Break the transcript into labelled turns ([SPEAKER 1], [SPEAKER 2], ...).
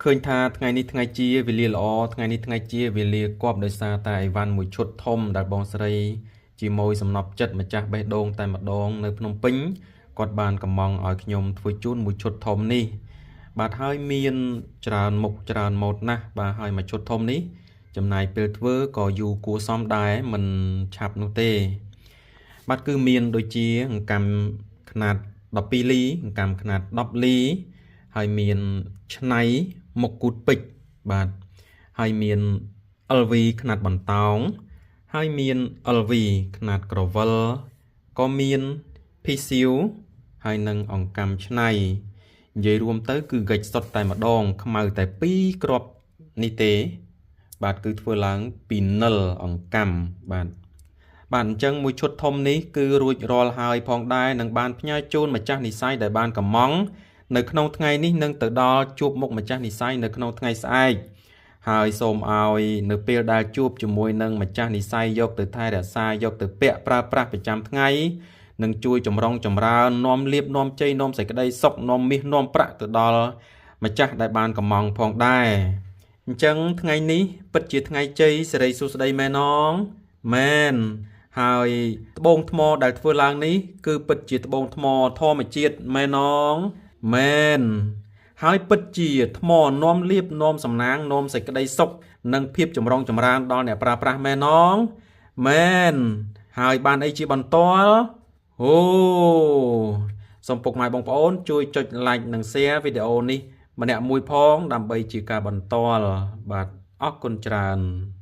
[SPEAKER 1] ឃើញថាថ្ងៃនេះថ្ងៃជាវេលាល្អថ្ងៃនេះថ្ងៃជាវេលាគប់ដោយសារតែអីវ៉ាន់មួយឈុតធំដែលបងស្រីជាមួយសំណប់ចិត្តម្ចាស់បេះដូងតែម្ដងនៅភ្នំពេញគាត់បានកំងឲ្យខ្ញុំធ្វើជូនមួយឈុតធំនេះបាទហើយមានច្រើនមុខច្រើនម៉ូតណាស់បាទហើយមួយឈុតធំនេះចំណាយពេលធ្វើក៏យូរគួរសមដែរមិនឆាប់នោះទេបាទគឺមានដូចជាអង្កាំខ្នាត12លីអង្កាំខ្នាត10លីហើយមានឆ្នៃមុខគូតពេជ្របាទហើយមាន LV ខ្នាតបន្តោងហើយមាន LV ខ្នាតក្រវិលក៏មានភីសៀវហើយនឹងអង្កាំឆ្នៃនិយាយរួមទៅគឺហ្គិចសុទ្ធតែម្ដងខ្មៅតែ2គ្រាប់នេះទេបាទគឺធ្វើឡើងពីនិលអង្កាំបាទបាទអញ្ចឹងមួយឈុតធំនេះគឺរួចរាល់ហើយផងដែរនឹងបានផ្ញើជូនម្ចាស់និស័យដែលបានកំងនៅក្នុងថ្ងៃនេះនឹងទៅដល់ជួបមុខម្ចាស់និស័យនៅក្នុងថ្ងៃស្អែកហើយសូមឲ្យនៅពេលដែលជួបជាមួយនឹងម្ចាស់និស័យយកទៅថែរក្សាយកទៅពាក់ប្រើប្រាស់ប្រចាំថ្ងៃនឹងជួយចម្រុងចម្រើននាំលៀបនាំជ័យនាំសេចក្តីសុខនាំមាសនាំប្រាក់ទៅដល់ម្ចាស់ដែលបានកំងផងដែរអញ្ចឹងថ្ងៃនេះពិតជាថ្ងៃជ័យសិរីសួស្តីមែនអងមែនហើយត្បូងថ្មដែលធ្វើឡើងនេះគឺពិតជាត្បូងថ្មធម្មជាតិមែនអងមែនហើយពិតជាថ្មនាំលៀបនាំសំណាងនាំសេចក្តីសុខនិងភាពចម្រុងចម្រើនដល់អ្នកប្រើប្រាស់មែនអងមែនហើយបានអីជាបន្ទាល់អូសូមពុកម៉ែបងប្អូនជួយចុច like និង share វីដេអូនេះម្នាក់មួយផងដើម្បីជាការបន្តបាទអរគុណច្រើន។